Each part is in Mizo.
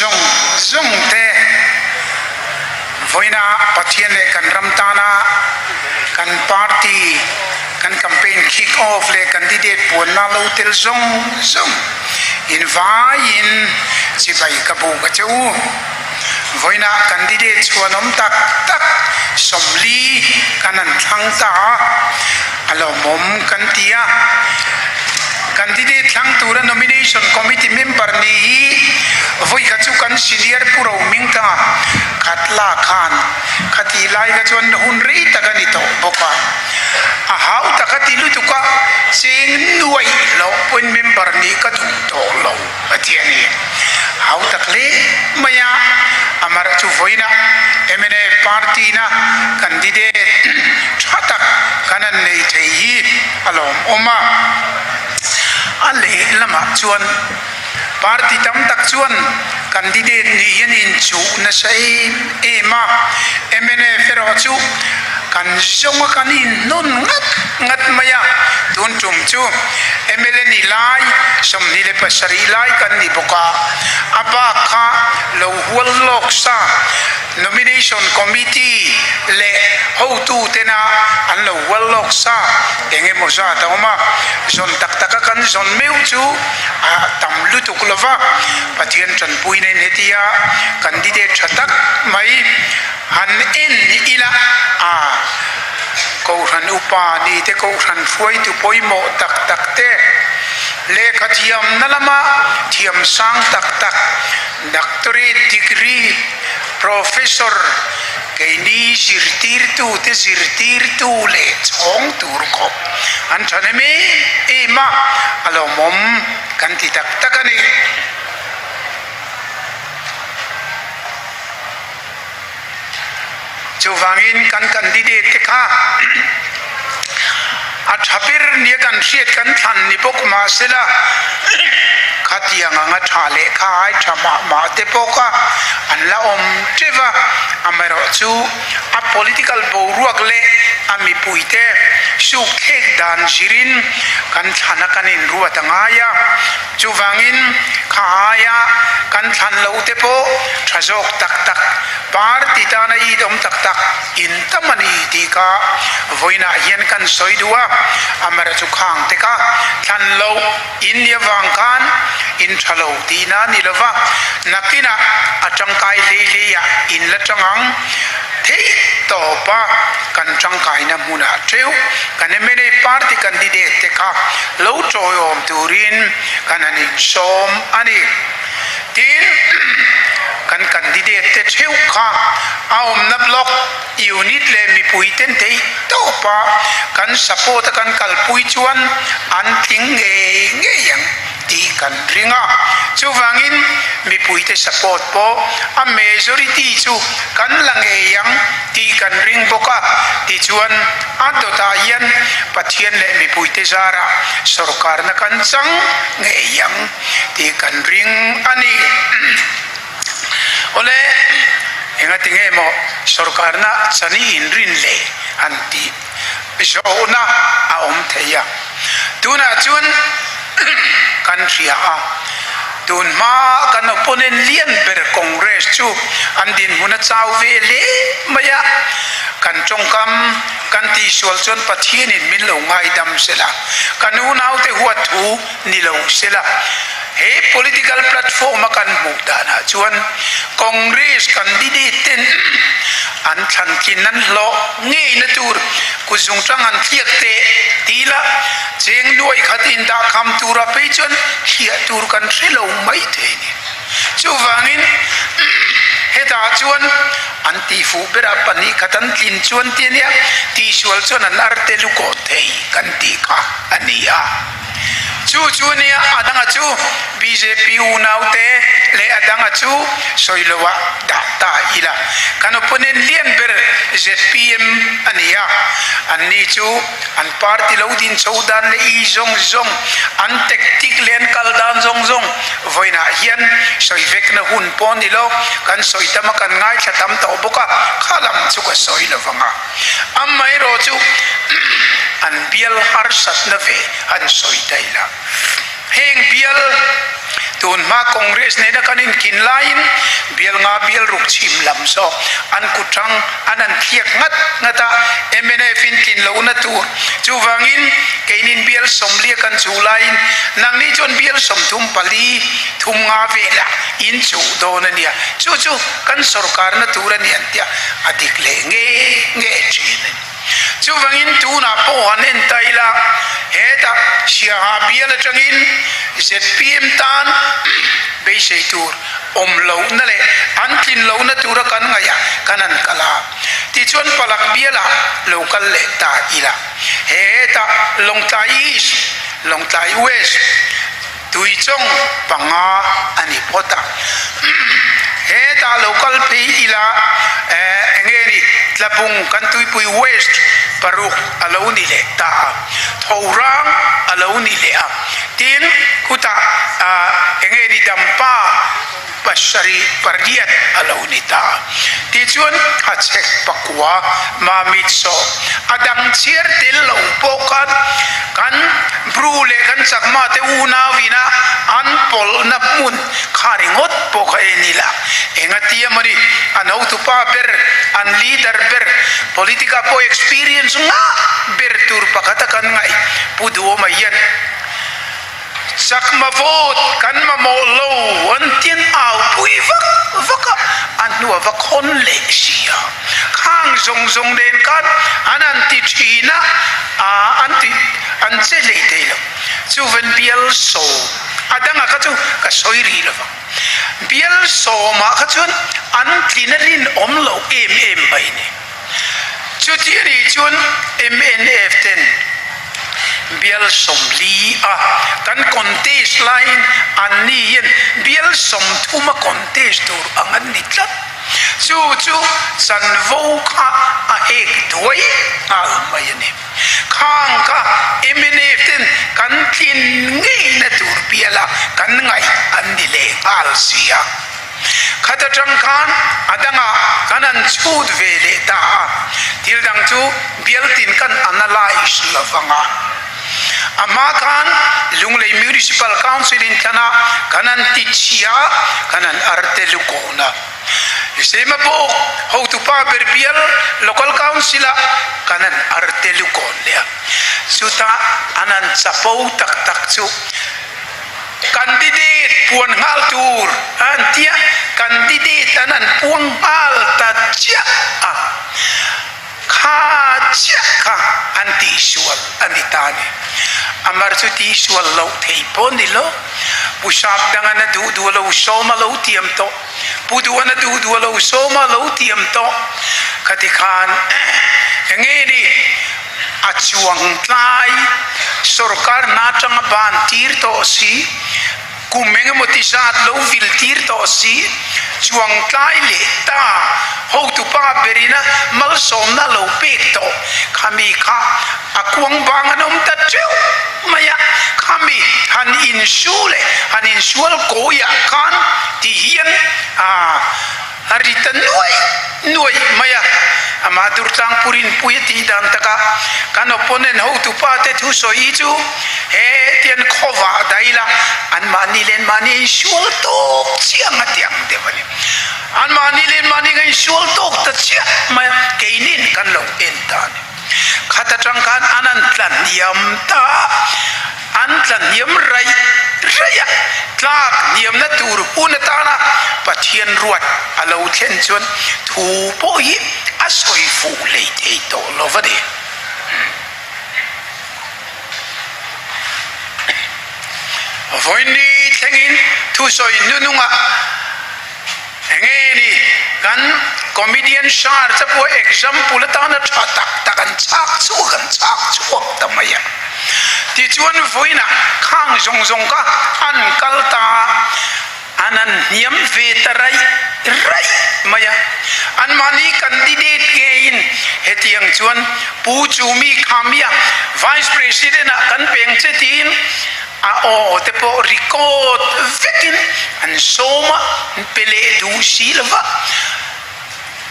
Zawng zawng te vawiina Pathian leh kan ram tana kan party kan campaign kick off leh candidate puanna lo tel zawng zawng in vaiin chibai ka buk a che u. Vawiina candidate chhuanawm tak tak 40 kan han thlang ta a, a lawmawm kan ti a. Candidate thlang tura nomination committee member nih hi vawikha chu kan senior Pu Romingthanga Khatla khan khatih lai kha chuan hun rei tak a ni tawh bawk a. A hau tak a ti lutuk a, cheng nuaih hlawh pawhin member nih ka duh tawh lo a ti a ni. Hau tak hle mai a, amaherawh chu vawiina mnf party na candidate tha tak kan han nei thei hi a lawmawm a. A lehlamah chuan party tam tak chuan candidate nih hian inchuh nasa em em a, mnf erawh chu kan zawnga kan inhnawn ngat ngat mai a, tun tum chu mla ni lai 27 lai kan ni bawk a, a bak kha lo hual lawk sa Nomination Committee leh hotu tena an lo hual lawk sa eng emaw zat a awm a, zawn tak taka kan zawn meuh chu a tam lutuk lo va, Pathian tanpuina in hetia candidate tha tak mai han en ila a Kohhran upa ni te Kohhran hruaitu pawimawh tak tak te lehkha thiamna lama thiam sang tak tak Doctorate degree Professor keini zirtirtu te zirtirtu leh chhawng tur khawp an tha nem em em a, a lawmawm kan ti tak tak a ni. Chuvangin kan candidate te kha a tha ber nia kan hriat kan thlan ni bawk mahsela khatiang anga tha leh kha ai tha mah mah te pawh kha an la awm teuh a, amaherawhchu a political boruak leh a mipuite sukthlek dan zirin kan thlana kan inruat a ngai a. Chuvangin kha aia kan thlan loh te pawh tha zawk tak tak, party tana it awm tak tak in tam a ni tih kha vawiinah hian kan sawi duh a, amaherawh chu khang te kha thlan loh in nia vang khan in tha lo tihna a ni lova, nakinah a tangkai hlei hleiah in la tang ang. Theih tawpa kan tangkaina hmunah teuh kan mla party candidate te kha lo tawiawm turin kan han insawm a ni. Tin, kan candidate te theuh kha a awmna block, unit leh mipui ten theih tawpa kan support a kan kalpui chuan an tling ngei ngei ang. tih kan ring a, chuvangin mipuite support pawh a majority chu kan la ngei ang tih kan ring bawk a, tichuan a dawtah hian Pathian leh mipuite zarah sorkarna kan chang ngei ang tih kan ring a ni. Awle, engati nge maw sorkarna chani inrin leh han tih zawhna a awm thei a, tunah chuan kan hria a, tun hma kan opponent lian ber Congress chu an dinhmun a chau ve hle mai a, kan tawngkam kan tihsual chuan Pathianin min lo ngaidam sela, kan unaute huat thu ni lo sela, he political platform a kan hmuh danah chuan Congress candidate ten an thlantlin an hlawh ngeina tur kutzung tang an thliak teh ti ila cheng nuai khat indah kham tura phei chuan thliah tur kan hre lo mai thei a ni. Chuvangin hetah chuan an tihfuh berah 2 khat an tlin chuan ti a nia, tihsual chuan an arte lukawh thei kan tih kha a ni a. Chu chu nia a danga chu bjp unaute leh a danga chu sawi loah dah ta ila. Kan opponent lian ber zpm a ni a, anni chu an party lo din chho dan leh i zawng zawng, an tactic leh an kal dan zawng zawng vawiinah hian sawi vekna hun pawh ni lo, kan sawi tam a kan ngaithla tam tawh bawk a, kha lam chu ka sawi lo vang a. Amaherawh chu an bial harsatna ve an sawi daih la. Heng bial tun hma Congress nena kan inkin laiin. nga bial ruk chhim lam saw an kuthrang an han thliak ngat ngat a, mnf in tlin lohna tur. Chuvangin keinin bial sawmlia kan chuh laiin nangni chuan bial 34 thum nga velah in chuh dawn a nia. Chu chu kan sorkarna tur a ni an tia, a dik leh nge nge thin a ni. Chuvangin tunah pawh han en ta ila, hetah Siaha bial atangin zpm tan beisei tur awm lohna leh an tlin lohna tura kan ngaih a kan han kal a. Tichuan Palak bialah lo kal leh ta ila, hetah Lawngtlai East, Lawngtlai West, Tuichawng panga a ni phawt a. Hetah lo kal phei ila eng nge ni Tlabung kan tuipui West paruk a lo ni leh ta a, Thorang a lo ni leh a. Tin, khutah eng nge ni Dampa pasarih pariat a lo ni ta a. Tichuan a chhek pakua Mamit sawm a dang chhiar tel lo pawh khan kan Bru leh kan Chakma te unau ina an pawlhna hmun kha ringawt pawh kha en ila engatia mawni an hotupa ber an leader ber politic ah pawh experience ngah ber tur pakhat a kan ngaih Pu Duhawma hian Chakma vote kan mamawh lo an tin au pui vak vak a, a hnua va khawn leh si a. Khang zawng zawng nen khan an han ti thin a, aa an ti an che hlei thei lo. Chuvan bial sawm a danga kha chu ka sawi rih lo vang. Bial sawmah kha chuan an tlin a rinawm lo em em mai ni. Chuti a nih chuan mnf ten bial 40 a kan contest laiin anni hian bial 30 a contest tur ang an ni tlat. Chu chu chanvo kha a hek duai nghal mai a ni. Khang kha mnf ten kan tlin ngeina tur biala kan ngaih an ni leh nghal si a. Khat atang khan a dangah kan han chhut ve leh ta a, thil dang chu bialtin kan analyse lo vang a. A hma khan Lunglei Municipal Council in thlan a kan han ti chhia a, kan han arte lukawn a. Sema bawk hotupa ber bial Local Council ah kan han arte lukawn leh a. Chutah an han chapo tak tak chu. Candidate puan nghal tur a an ti a, candidate an an puang nghal ta chiah a, kha chiah kha an tihsual a ni ta a ni. Amar chu tihsual loh thei pawh ni lo, Pu Sap dang an a duh duh a lo sawm a lo tiam tawh, Pu Duh an a duh duh a lo sawm a lo tiam tawh, khati khan eng nge ni? A chuang tlai sorkar hna atanga ban tir tawh si, kum engemaw ti zat lo vil tir tawh si, chuang tlai leh ta hotupa berina malsawmna lo pek tawh khami kha a kuang bang an awm ta teuh mai a, khami han insu leh han insual kawiah khan ti hian aa. A ri ta nuaih nuaih mai a, amah Durtlangpur in pui a tih dan takah kan opponent hotupa te thu sawi hi chu he tian khawvah daih la anmahni leh anmahni a insual tawk chiah ang a ti ang deuh a ni. Anmahni leh anmahni ka insual tawk ta chiah mai a, keinin kan lo en ta a ni. Khat atang khan an an tla hniam ta a, an tla hniam raih raih a, tlak hniamna tur hun atana Pathian ruat a lo thlen chuan thu pawh hi a sawi fuh hlei thei tawh lo va ni. Vawiin thlengin thusawi hnunungah. Enge ni kan comedian star te pawh example atana tha tak tak an chhak chhuak an chhak chhuak ta mai a. Tichuan vawiinah khang zawng zawng kha an kal ta a, an han hniam ve ta raih raih mai a. Anmahni candidate ngeiin hetiang chuan Pu Chumi Khamia Vice President ah kan peng che tiin A aw te pawh record vekin an sawm a, an pe leh duh si lo va.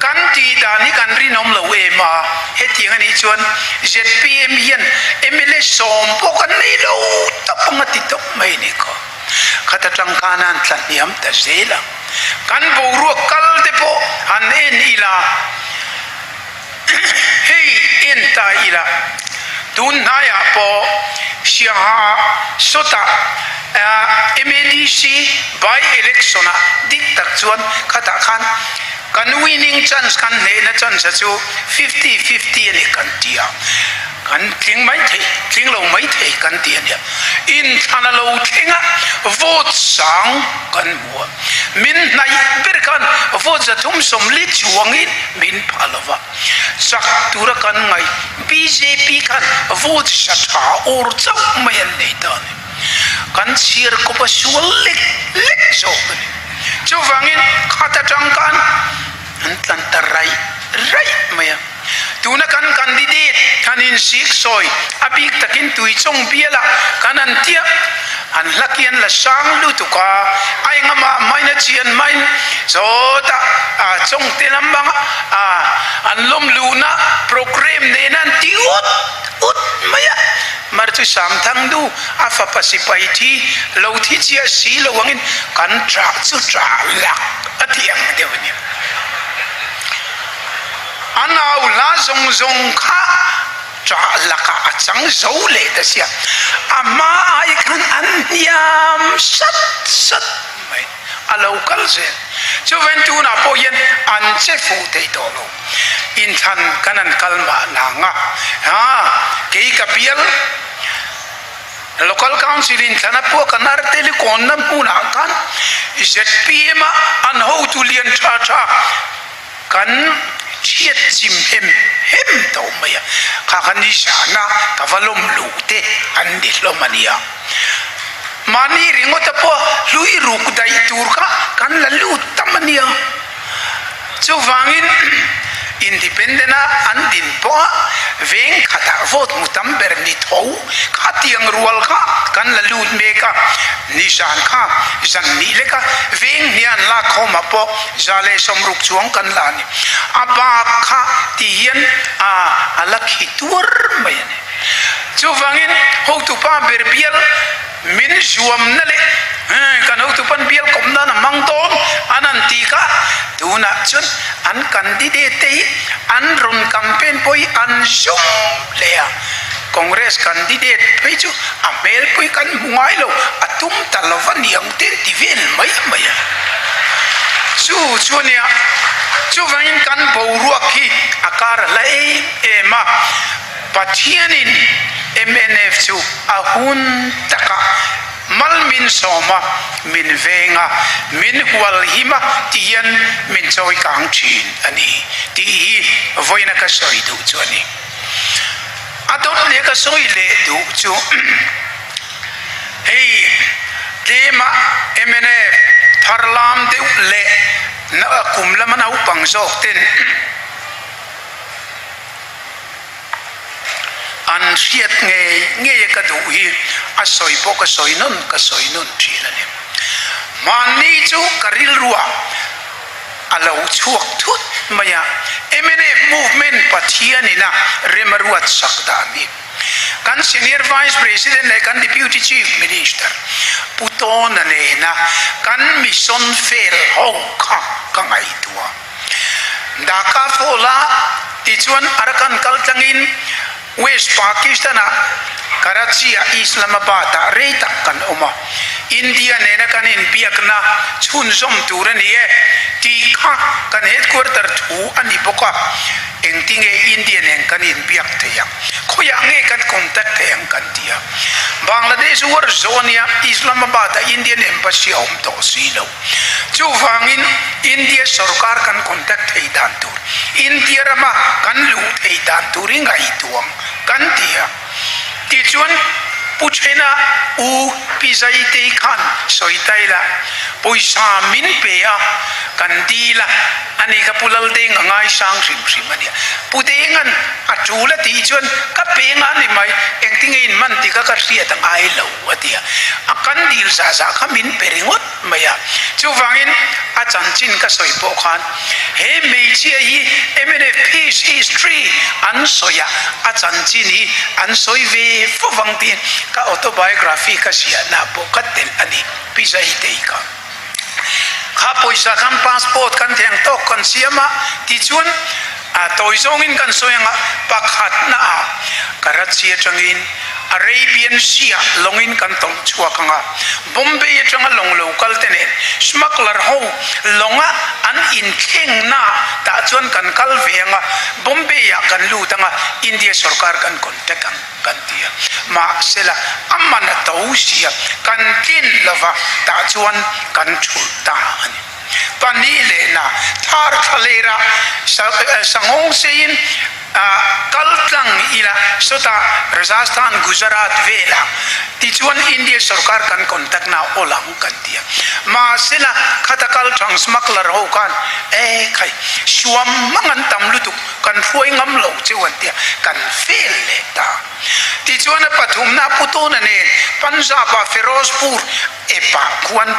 Kan tih dan hi kan rinawm lo em a, hetiang a nih chuan zpm hian mla sawm pawh kan nei lo tawp ang a ti tawp mai a ni khaw. Khat atang khan a an tla hniam ta zel a. Kan boruak kal te pawh han en ila, hei en ta ila, tun hnaiah pawh Siaha sawtah MADC by election ah dik tak chuan khatah khan kan winning chance kan hnehna chance a chu fifty fifty a ni kan ti a, kan tling mai thei tling lo mai thei kan ti a nia. Inthlan a lo thleng a vote sang kan hmu a, min hnaih ber khan vote 340 chuangin min pha lo va, chak tura kan ngaih bjp khan vote sa tha awr chauh mai an nei ta a ni. Kan chhiar kawp a sual lek lek zawk a ni. Chuvangin khat atang khan an tlan ta raih raih mai a. Tuna kan candidate kan insik sawi a bik takin Tuichawng bialah kan an tiah an hla kian la sang lutuk a, a engama hmain a chian hmain sawtah a chawngte lambanga a an lawm luhna programme nena an ti ut ut mai a, mar chu Samthang nu a fapa sipai thi lo thi chiah si lo angin kan ṭah chu ṭah lak a ti ang deuh a ni. A nau hla zawng zawng kha ṭah lakah a chang zo leh ta sia, a hma ai khan an hniam sat sat mai, a lo kal zel. Chuvain tunah pawh hian an che fuh thei tawh lo, inthlan kan an kal mah nang a, ha kei ka bial. Local Council in thlan a puak an arteli kawnna hmunah khan zpm a an hotu lian tha tha kan chhiat chim hem hem tawh mai a, kha kha ni zana ka va lawm luh te an ni hlawm a nia. Mahni ringawta pawh hlui ruk daih tur kha kan la lut tam a nia. Chuvangin Independent a an din pawh a veng khatah vote hmu tam ber ni tho khatiang rual kha kan la lut mek a, nizan kha zan nih lek a veng hnian lak khawmah pawh 160 chuang kan la a ni. A bak kha ti hian a a la khi tuar mai a ni. Chuvangin hotupa ber bial Min zuamna leh kan hotupan bial kawp nan a hmang dawn an han ti kha tunah chuan an candidate te hi an rawn campaign pawh hi an zum hle a, Congress candidate phei chu a hmel pawh hi kan hmu ngai lo, a tum ta lo va ni ang te an ti vel mai mai a. Chu chu a nia, chuvangin kan boruak hi a kar a hla em em a. Pathianin mnf chu a hun takah mal min sawm a, min veng a, min hual him a ti hian min chawi kang thin a ni tih hi vawiina ka sawi duh chu a ni. A dawt leh ka sawi leh duh chu hei tlema mnf thar lam deuh leh kum lama naupang zawk ten, An hriat ngei ngei a ka duh hi a sawi pawh ka sawi nawn ka sawi nawn thin a ni. Hmanni chu ka rilruah a lo chhuak thut mai a, mnf movement Pathian ina rem a ruat sak dan hi kan Senior Vice President leh kan Deputy Chief Minister Pu Tawna nena kan mission fail ho kha ka ngaihtuah. Dhaka Fall-a tichuan Arakan kal tlangin West Pakistan-ah Karachi-ah Islamabad-ah rei tak kan awm a, India nena kan inbiakna chhunzawm tur a ni e tih kha kan headquarter thu a ni bawk a, engtinge India nen kan inbiak thei ang, khawiah nge kan contact thei ang kan ti a. Bangladesh war zawh a nia, Islamabad-ah Indian Embassy a awm tawh si lo. Chuvangin India sorkar kan contact thei dan tur, India rama kan luh thei dan tur hi ngaihtuang kan ti a. Tichuan Pu Thena U Pi Zaitei khan sawi ta ila, pawisa min pe a, kan dil a, ani kha Pu Laldeng a ngaisang hrim hrim a nia. Pu Denga'n a tul a tih chuan ka pe nga ni mai, engtinge in hman tih kha ka hriat a ngai lo a ti a. A kan dil zah zah kha min pe ringawt. mai a. Chuvangin a chanchin ka sawi pawh khan he hmeichhia hi mnf peace history an sawi a, a chanchin hi an sawi ve fo vang tiin ka autobiography ka ziahna pawh ka telh a ni, Pi Zaitei kha. Kha pawisa khan passport kan theng tawk kan siam a, tichuan a tawi zawngin kan sawi ang a, pakhatna ah Karachi atangin Arabian Sea ah lawngin kan tawlh chhuak ang a, Bombay atanga lawng lo kal te nen smuggler ho lawnga an inthlengna ah tah chuan kan kal ve ang a, Bombay ah kan lut ang a, India sorkar kan contact ang kan ti a. Mahsela a man a to sia kan tlin lova tah chuan kan thulh ta a ni. Pahnih lehna thar thla lera sanghawng seiin kal tlang ila sawtah Rajasthan, Gujarat velah tichuan India sorkar kan contact na awl ang kan ti a. Mahsela khata kal thang smuggler ho khan e khai suam mang an tam lutuk kan hruai ngam lo cheu an ti a, kan fail leh ta. Tichuan a pathumna a putawna nen Punjab-ah Ferozpur epah khuan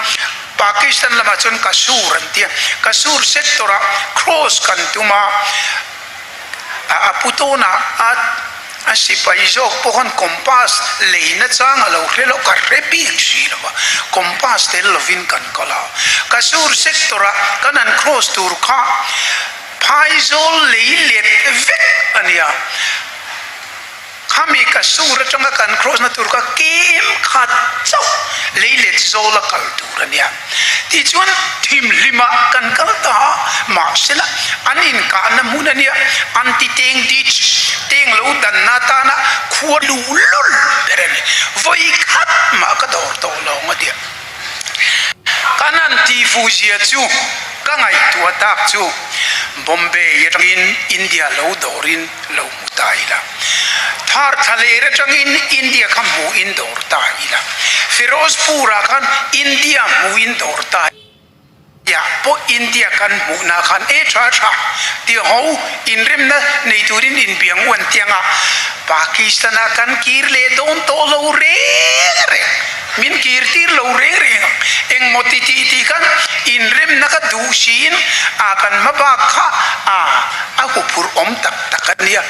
Pakistan lamah chuan Kasur an ti a, Kasur sector-ah cross kan tum a, a pu tawnah a a sipai zawk pawh khan compass lei nachang a lo hre lo, ka hre bik si lo va, compass tel lovin kan kal a, Kasur sector-ah kan han cross tur kha phaizawl lei let vek a nia. Khami ka sur atanga kan cross na tur kha kem khat chauh lei let zawl a kal tur a nia. Tichuan thimhlim ah kan kal ta a, mahsela an inkahna hmun a nia, anti-tank ditch, tank lo danna atana khua luhlul ber a ni. Vawi khat mah ka dawr tawh lo ang a tia. Kan han tihfuh zia chu ka ngaihtuah tak chu Bombay atangin India lo dawrin lo hmu ta ila. Thar thlaler atangin India kha hmuhin dawr ta ila. Firozpur ah khan India hmuhin dawr ta ila pawh India kan hmuhna khan e tha tha ti ho inremna nei turin inbiang uan tianga Pakistan ah kan kir leh dawn tawh lo reng reng. Min kir tir lo reng reng ang. Engmaw ti tih tih khan inremna ka duh siin a kan hma bak kha a a huphurh awm tak tak a nia.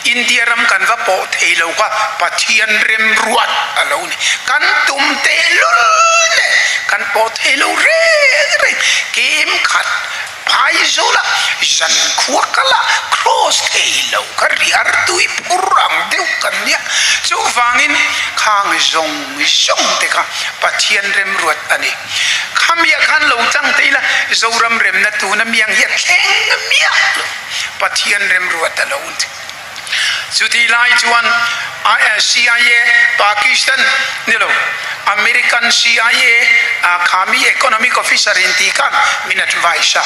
India ram kan va pawh thei lo kha Pathian remruat a lo ni. Kan tum tehlul nen kan pawh thei lo reng reng. Kem khat Phaizawla zan khua kala cross thei lo kha riar tui phur ang deuh kan nia. Chuvangin khang zawng zawng te kha Pathian remruat a ni. Khamia khan lo tlang thei la, Zoram remna tuna miang hi a thleng miah lo. Pathian remruat a lo ni. Chutih lai chuan CIA, Pakistan ni lo, American CIA kha mi economic officer in tih khan min advice a,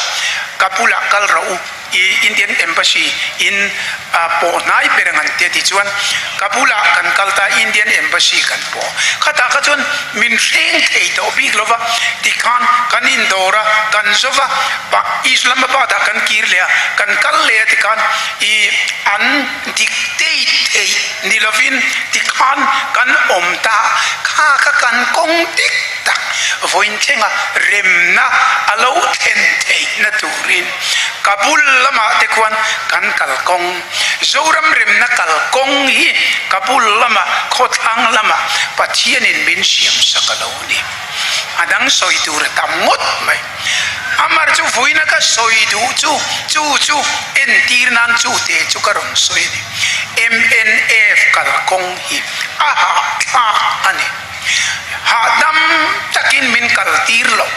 ka bulah kal rawh u, i Indian Embassy in pawh hnai ber ang an ti a tih chuan ka bulah kan kal ta Indian Embassy kan pawh. Khatah kha chuan min hreng thei tawh bik lo va, tikhan kan indawr a, kan zo va, Islamabad ah kan kir leh a, kan kal leh a tikhan i an dictate theih ni lovin tikhan kan awm ta kha kha kan kawng dik tak vawiin thlenga remna a lo thlen theihna turin Kabul lamah te khuan kan kalkawng Zoram remna kalkawng hi Kabul lamah khawthlang lamah Pathianin min siamsak a lo ni. A dang sawi tur a tam ngawt mai. Amar chu vuina ka sawi duh chu, chu chu entir nan chu te chu ka rawn sawi a ni. MNF kalkawng hi a hahthlak a ni. Hahdam takin min kaltir lo.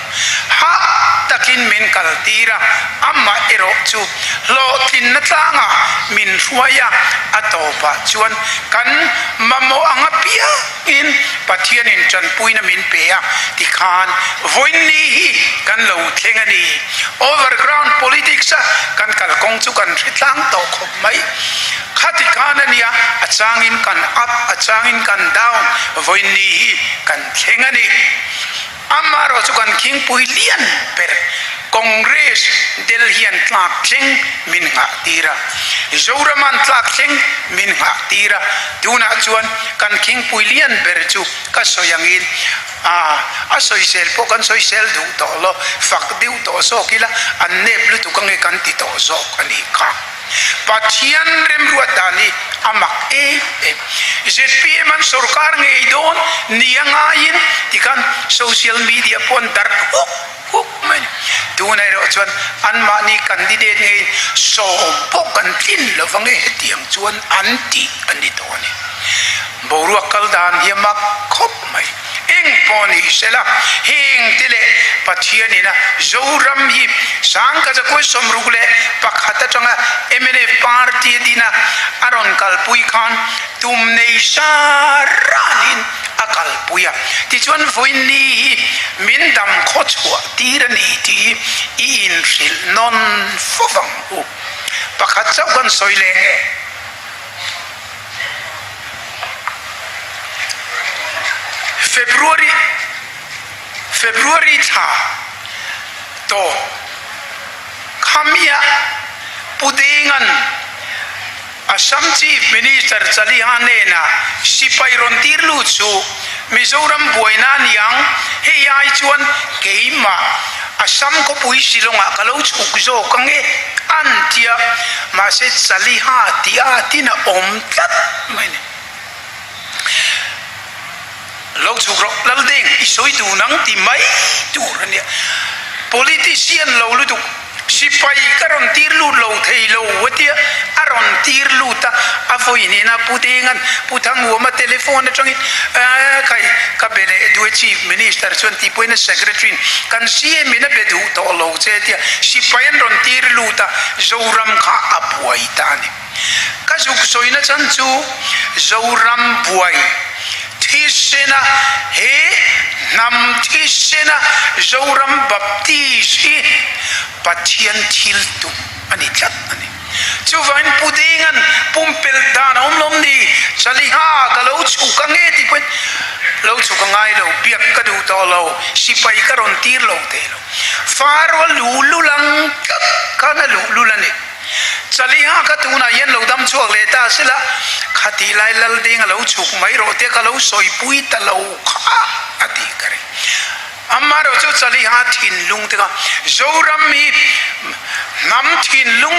Hah takin min kaltir a, amah erawh chu hlawhtlinna tlangah min hruai a, a tawpah chuan kan mamawh ang apiang. In Pathianin tanpuina min pe a tikhan vawiinni hi kan lo thleng a ni. Overground politics a kan kalkawng chu kan hre tlang tawh khawp mai. Khati khan a nia, a changin kan up, a changin kan down, vawiinni hi kan thleng a ni. Amaherawh chu kan khingpui lian ber Congress Delhi an tlak thleng min nghah tir a, Zoram an tlak thleng min nghah tir a, tunah chuan kan khingpui lian ber chu ka sawi angin a a sawisel pawh kan sawisel duh tawh lo, fak deuh tawh zawk ila an nep lutuk ange kan ti tawh zawk a nih kha. Pathian remruat dan hi a mak em em. Zpm an sorkar ngei dawn ni a ngaiin tikhan social media pawh an darh huk. huk mai a ni. Tunah erawh chuan anmahni candidate ngeiin sawm pawh kan tlin lo vang e hetiang chuan an tih a ni tawh a ni. Boruak kal dan hi a mak khawp mai. Eng pawh ni sela, heng te leh Pathian ina Zoram hi Sangkazakuai 61 atanga mnf party a din a, a rawn kalpui khan tum nei sa ranin a kalpui a. Tichuan vawiin-ni hi min dam khaw chhuah tir a ni tih hi i inhrilh nawn fo vang u. Pakhat chauh kan sawi leh nge? February February thla tawp khamia Pu Denga'n Assam Chief Minister Chaliha hnenah sipai rawn tir lut chu Mizoram buaina a ni ang, hei ai chuan keimah Assam khawpui Shillong-ah ka lo chhuk zawk ang e, an ti a, mahse Chaliha tih a tin a awm tlat mai a ni. Lo chhuk rawh, Laldeng, i sawi dun ang ti mai tur a nia. Politician lo lutuk, sipai ka rawn tir lut lo thei lo a tia, a rawn tir lut a, a vawi hnena Pu Denga'n Pu Thanguama telephone atangin khai ka be leh duh e Chief Minister chuan tih pawhin a Secretary-in kan CM in a be duh tawh lo che a tia, sipai an rawn tir lut a, Zoram kha a buai ta a ni. Ka zuk sawina chan chu Zoram buai thisena he hnam thisena Zoram Baptist hi Pathian thil tum a ni tlat a ni. Chuvangin Pu Dinga'n pumpelh dan a awm lawm ni? Chaliha ka lo chhuk ang e tih pawhin lo chhuk a ngai lo, biak ka duh tawh lo, sipai ka rawn tir lo thei lo. Faro luhlul ang tlat khan a luhlul a ni. Chaliha ka tunah hian lo dam chhuak leh ta sela, khatih lai Laldeng a lo chhuk mai rawh te ka lo sawipui ta lo kha a tih ka ring. Amaherawh chu Chaliha thinlung te kha Zoram hi hnam thinlung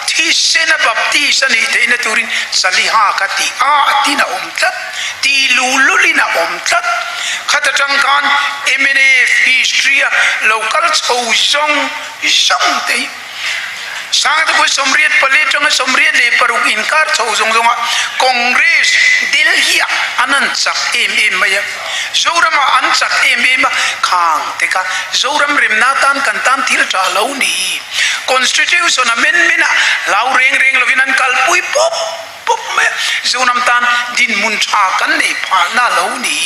thisena Baptist a nih theihna turin Chaliha kha tih a tin a awm tlat, tih luhlulin a awm tlat. Khat atang khan mnf history a lo kal chho zawng zawng te hi. Sangtepui 84 atanga 86 inkar chho zawng zawnga Congress Delhi-ah an an chak em em mai a, Zoramah an chak em em a, khang te kha Zoram remna atan kan tan thil tha lo ni. Constitution amendment ah hlau reng reng lovin an kalpui pawp pawp mai a, Zoram tan dinhmun tha kan neih phahna lo ni.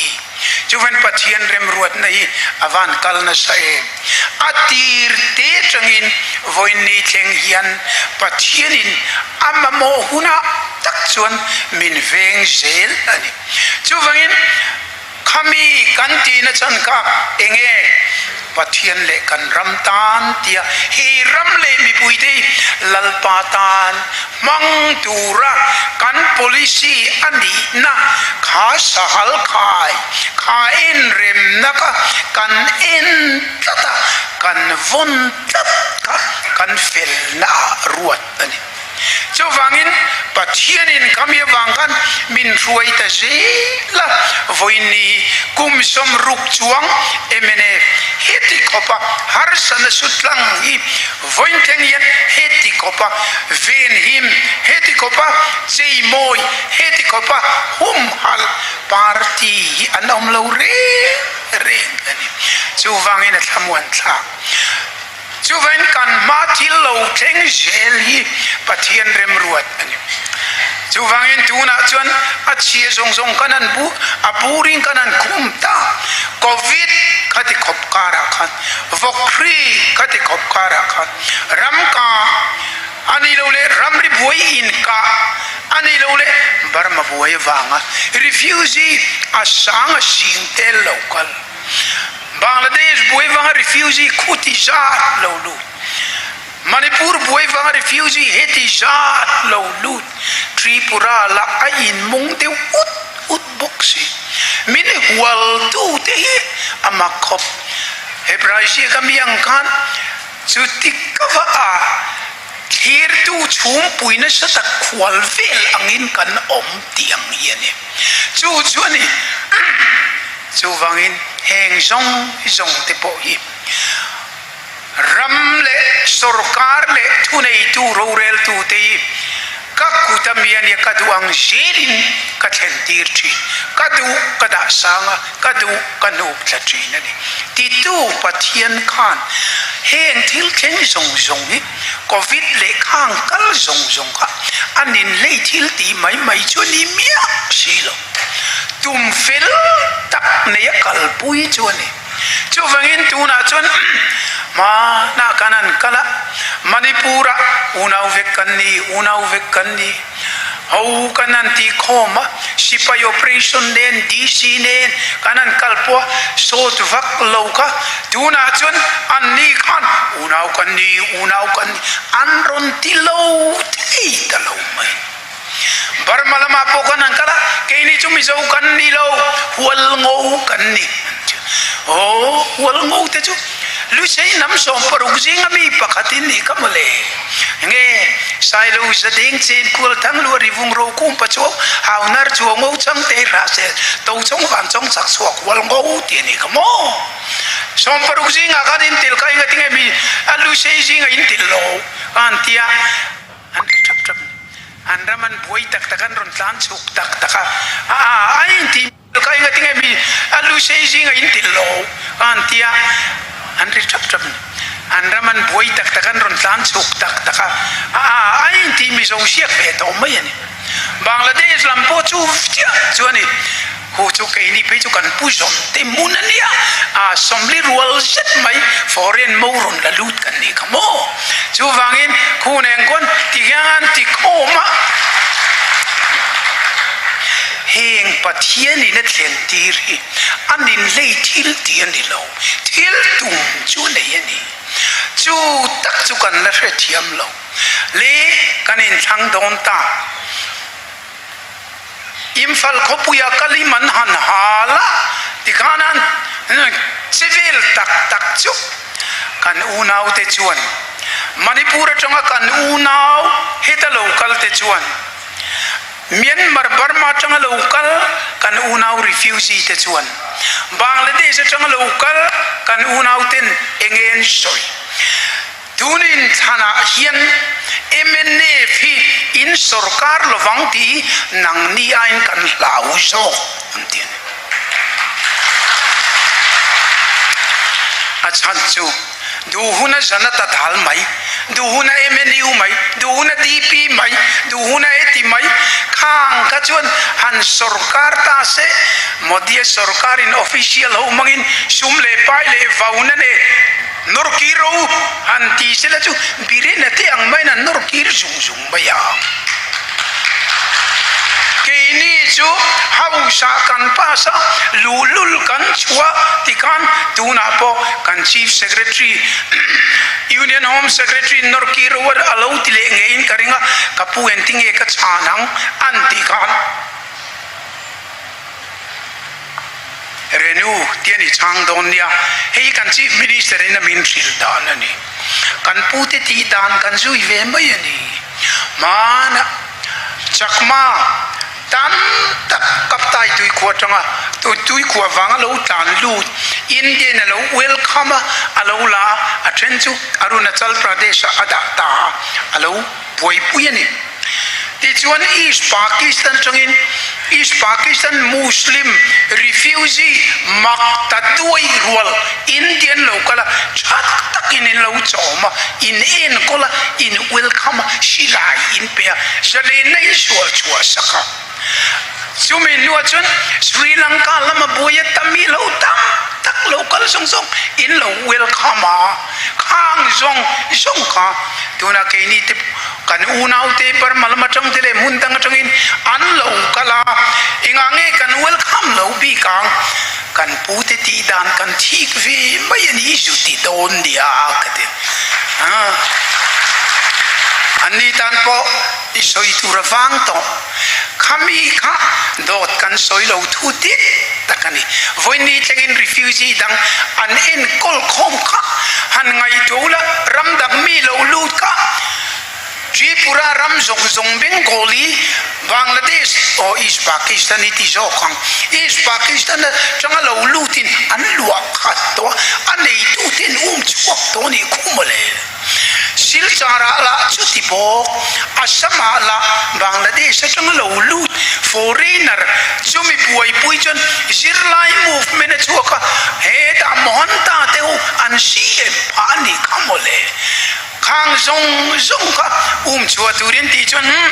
Chuvan Pathian remruatna hi a van kal nasa em? A tir te atangin vawiin thleng hian Pathianin a mamawh hunah tak chuan min veng zel a ni. Chuvangin khami kan tihna chhan kha enge? Pathian leh kan ram tan tia he ram leh mipuite hi Lalpa tan hmang tura kan policy a nihna kha sahal khai kha enremna kha kan en tlat a, kan vawn tlat kha kan felna ah ruat a ni. Chuvangin Pathianin khami avang khan min hruai ta zel a, vawiin kum 60 chuang mnf heti khawpa harsana sutlang hi vawiin thleng hian heti khawpa venhim, heti khawpa cheimawi, heti khawpa humhalh party hi an awm lo reng reng a ni. Chuvangin a thlamuan thlak. Chuvain kan hma thil lo thleng zel hi Pathian remruat a ni. Chuvangin tunah chuan a chhia zawng zawng kan han bu, a burin kan han khum ta. Covid kha ti khawp karah khan, vawkhri kha ti khawp karah khan, ramka a ni lo leh ramri buai inkah a ni lo leh Burma buai avanga refugee a sang a sing tel lo kal. Bangladesh buai vanga refugee khuti zat lo lut, Manipur buai vanga refugee heti zat lo lut, Tripura lah a inmung deuh ut ut bawk si. Min hual tu te hi a mak khawp. Hebrai ziaka mi ang khan chuti ka va a thlirtu chhungpui nasa tak khual vel angin kan awm tih ang hi a ni. Chu chu a ni. Chuvangin heng zawng zawng te pawh hi. Ram leh sorkar leh thuneitu roreltute hi ka kut a mi a nia, ka duh ang zelin ka thlen tir thin. Ka duh ka dah sang a, ka duh ka hnuk tla thin a ni. Titu Pathian khan heng thil thleng zawng zawng hi Covid leh khang kal zawng zawng kha a ninhlei thil tih mai mai chu a ni miah si lo. Tum fel tak nei a kalpui chu a ni. Chuvangin tunah chuan hmanah kan han kal a, Manipur-ah unau vek kan ni, unau vek kan ni. Ho kan han tih khawm a, sipai operation nen, DC nen kan han kal pawh a, sawt vak lo kha tunah chuan anni khan unau kan ni, unau kan ni an rawn ti lo thei ta lo mai. Burma lamah pawh kan han kal a, keini chu Mizo kan ni lo, Hualngo kan ni an ti a. Aw, Hualngo te chu Lusei hnam 60 zinga mi pakhat in nih kha mawle. Nge, Sailo Zadeng Chen Kual Thang Lua Rivung Ro Kum Pachuau Haunar Chuango Changte Hrahsel Tochawng Vanchawng Chak Chhuak Hualngo tih a nih kha maw. 60 zingah khan in tel kha engatinge mi a Lusei zinga in tel lo a an ti a. An ri thap thap a ni. An ram an buai tak tak, an rawn tlan chhuk tak tak a, a a inti ka engatinge mi a Lusei zinga in tel lo a an ti a, an ri thap thap a ni. An ram an buai tak tak, an rawn tlan chhuk tak tak a, a a inti Mizo hriak ve tawh mai a ni. Bangladesh lam pawh chu chiah chu a ni. Hu chu keini phei chu kan pu zawm te hmun a nia, a sawmli rual zet mai foreign mo rawn la lut kan nih kha maw? Chuvangin khu nen khawn ti hian an ti khawm a, heng Pathianin a thlen tir hi a ninhlei thil tih a ni lo, thil tum chu nei a ni. Chu tak chu kan la hrethiam lo le, kan inthlang dawn ta. Imphal khawpuia kalim an han hal a, tikhan an che vel tak tak chu kan unaute chuan Manipur atanga kan unau heta lo kal te chuan Myanmar Burma atanga lo kal kan unau refugee te chuan Bangladesh atanga lo kal kan unauten eng nge an sawi? Tunin thlanah hian mnf hi in sorkar lovang tih hi nangni aiin kan hlau zawk an ti a ni. A chhan chu duh huna Janata Dal mai, duh huna MNU mai, duh huna DP mai, duh huna heti mai khang kha chuan han sorkar ta se Modi-a sorkarin official ho hmangin sum leh pai leh vauna nen Nawr kir ro han ti sela chu Birena te ang maiin an nawr kir zung zung mai a. Keini chu House ah kan pass a, luhlul kan chhuah tikhan tunah pawh kan Chief Secretary, Union Home Secretary nawr kir ro a lo ti leh ngeiin ka ring a, ka pu engtinge ka chhan ang an tih khan. Renu tih a ni chhang dawn nia, hei hi kan Chief Minister in a min hrilh dan a ni. Kan pute tih dan kan zui ve mai a ni. Hmana Chakma tam tak Kaptai tuikhua atanga tuikhua vanga lo tlan lut Indian a lo welcome a, a lo la a, a then chu Arunachal Pradesh ah a dah ta a, a lo buaipui a ni. Tichuan East Pakistan atangin East Pakistan Muslim refugee mak ta duai rual Indian lo kal a, tha takin in lo chawm a, in enkawl a, in welcome a, silai in pe a, zalenna in sual chhuah sak a. Chumi hnuah chuan Sri Lanka lama buai a Tamil ho tam tak lo kal zawng zawng in lo welcome a, khang zawng zawng kha tunah keini te kan unaute Burma lam atang te leh hmun dang atangin an lo kal a, engah nge kan welcome lo bik ang, kan pute tih dan kan thik ve mai a ni zu ti dawn nia ka ti a, anni tan pawh i sawi tur a vang tawh. Khami kha dawt kan sawi lo thu dik tak a ni. Vawiini thlengin refugee dang an enkawl khawm kha han ngaihtuah ula, ram dang mi lo lut kha trip. Tripura ram zawng zawng Bengali, Bangladesh aw East Pakistan i ti zawk ang. East Pakistan atanga lo lutin an luah khat tawh a, a neitute an um chhuak tawh a nih khu mawle. Silchar ah lah chuti bawk, Assam ah lah Bangladesh atanga lo lut foreigner chumi buaipui chuan zirlai movement a chhuak a, hetah Mohanta te ho an CM phah a nih kha mawle. Khang zawng zawng kha um chhuah turin tih chuan umm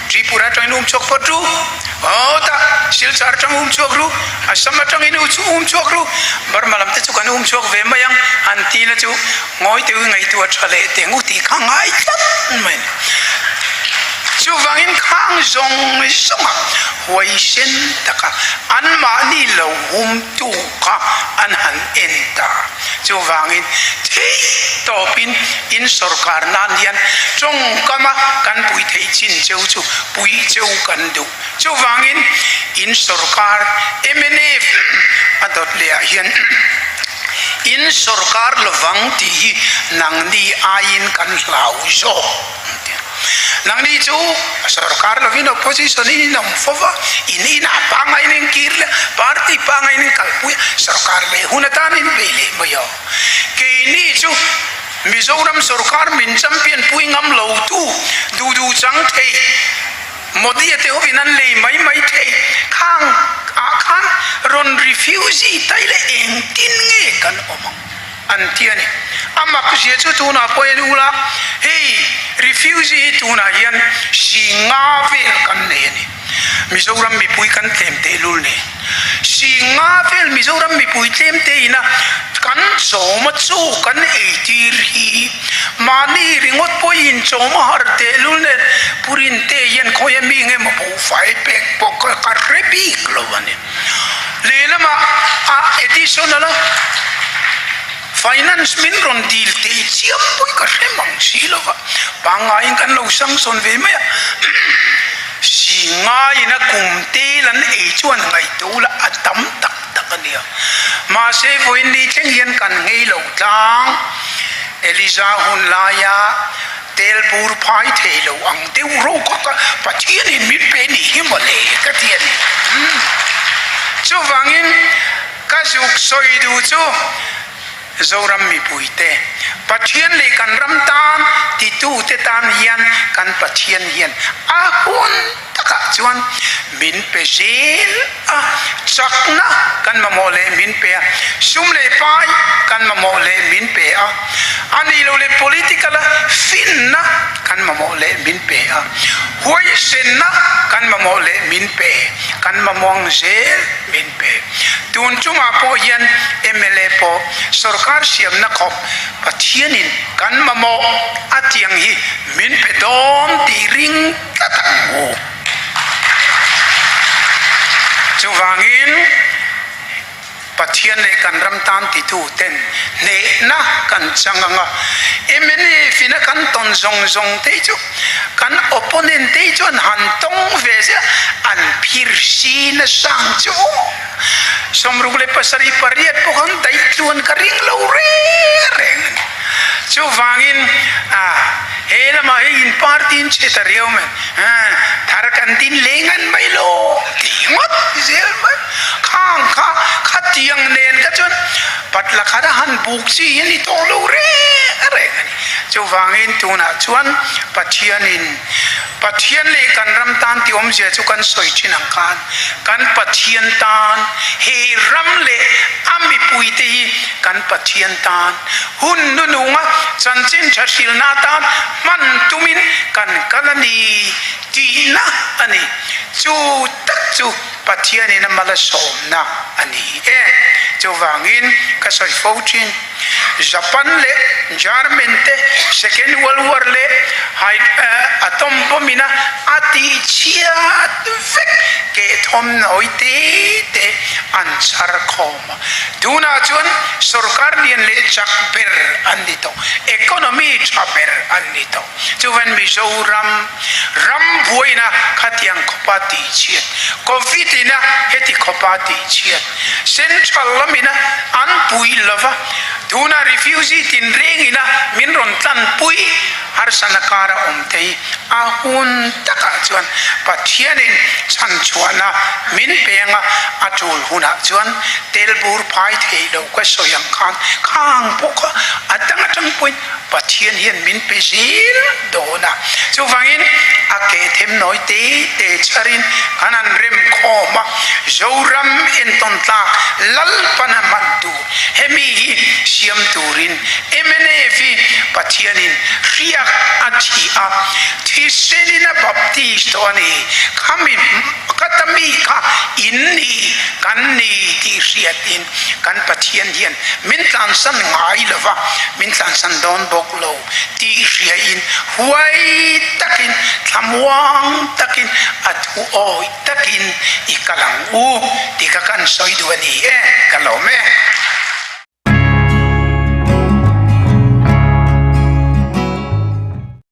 Tripura atangin um chhuak phawt ru, aw tah Silchar atang um chhuak ru, Assam atangin um chhuak ru, Burma lam te chu kan um chhuak ve mai ang an ti na chu ngawi teuh i ngaihtuah tha leh teng u tih kha ngai tlat mai a ni. Chuvangin khang zawng zawnga huaisen taka anmahni lo humtu kha an han en ta. Chuvangin theih tawpin in sorkar nan hian tawngkama kan pui theih chin cheu chu pui cheu kan duh. Chuvangin in sorkar mnf a dawt leh ah hian in sorkar lovang tih hi nangni aiin kan hlau zawk. Nangni chu sorkar lovin opposition in in awm fo va, in inah pangngai in kir leh party pangngai in kalpui a, sorkar leh hun atan in bei leh mai a. Keini chu Mizoram sorkar min champion pui ngam lo tu duh duh chang thei Modi-a te hovin an lei mai mai thei khang ah khan rawn refugee tai leh engtin nge kan awm ang? An ti a ni. A mak zia chu tunah pawh en ula, hei refugee hi tunah hian si nga vel kan nei a ni. Mizoram mipui kan tlem tehlul nen. Si nga vel Mizoram mipui tlem te ina kan chawma chaw kan ei tir hi mahni ringawt pawh inchawm a har tehlul nen Purin te hian khawi a mi nge maw buhfai pek pawh ka hre bik lo a ni. Lehlamah a additional a finance min rawn dil teh chiam pawh ka hre mang si lo va, pangngaiin kan lo sanction ve mai a, si ngaiin a kum tel an ei chuan ngaihtuah ula a tam tak tak a nia. Mahse vawiin ni thleng hian kan nghei lo tlang, Eliza hun laia Tel bur phai thei lo ang deuh ro kha ka Pathianin min pe nih hi mawle ka ti a ni. Chuvangin ka zuk sawi duh chu Zoram mipuite Pathian leh kan ram tan titute tan hian kan Pathian hian a hun takah chuan min pe zel a, chakna kan mamawh leh min pe a, sum leh pai kan mamawh leh min pe a, a nih loh leh political a finna kan mamawh leh min pe a, huaisenna kan mamawh leh min pe, kan mamawng zel min pe. Tun chungah pawh hian mla pawh sorkar siamna khawp Pathianin kan mamawh a tiang hi min pe dawn tih ring tlat ang u. Chuvangin Pathian leh kan ram tan titu ten hnehna kan chang ang a, mnf ina kan tawn zawng zawng te chu kan opponent te chuan han tawng ve zel a, an phir si nasang chu aw. 68 pawh khan daih tluan ka ring lo reng reng a ni. Chuvangin a he lamah hi in party in chhe ta riau mai a, thar kan tin leng an mai lo tih ngawt zel mai. Khang kha khatiang nen kha chuan patla khat a han buk chi hi a ni tawh lo reng reng a ni. Chuvangin tunah chuan Pathianin Pathian leh kan ram tan tih awmzia chu kan sawi thin ang khan kan Pathian tan he ram leh a mipuite hi kan Pathian tan hun nununga chanchin tha hrilna atan hman tumin kan kal a ni tihna a ni. Chu tak chu Pathianin a mal a sawmna a ni e. Chuvangin ka sawi fo thin. Japan leh German te Second World War leh atom bomb ina a tih chhiat vek kehthawm nawi te te an chhar khawm a. Tunah chuan sorkar lian leh chak ber an ni tawh, economy tha ber an ni tawh. Chuvan Mizoram ram buaina khatiang khawpa tih chhiat, Covid ina heti khawpa tih chhiat, Central lamina an pui lova, tuna refugee tinrengina min rawn tlanpui harsana kara. kara awm te hi a hun takah chuan Pathianin chhanchhuahna min peng a, a tul hunah chuan tel bur phai theih loh ka sawi ang khan khang pawh kha a dang atang pawhin Pathian hian min pe zel dawn a. Chuvangin a ke them nawi te te chharin kan han rem khawm a, Zoram entawn tlak Lalpana hman tur hemi hi siam turin mnf hi Pathianin hriak a thi a, thisenin a baptist tawh a ni, khami khata mi kha in ni kan ni tih hriatin kan Pathian hian min tlansan ngai lo va, min tlansan dawn bawk lo tih hriain huai takin thlamuang takin a thu awih takin i kal ang u tih kha kan sawi duh a ni e, ka lawm e.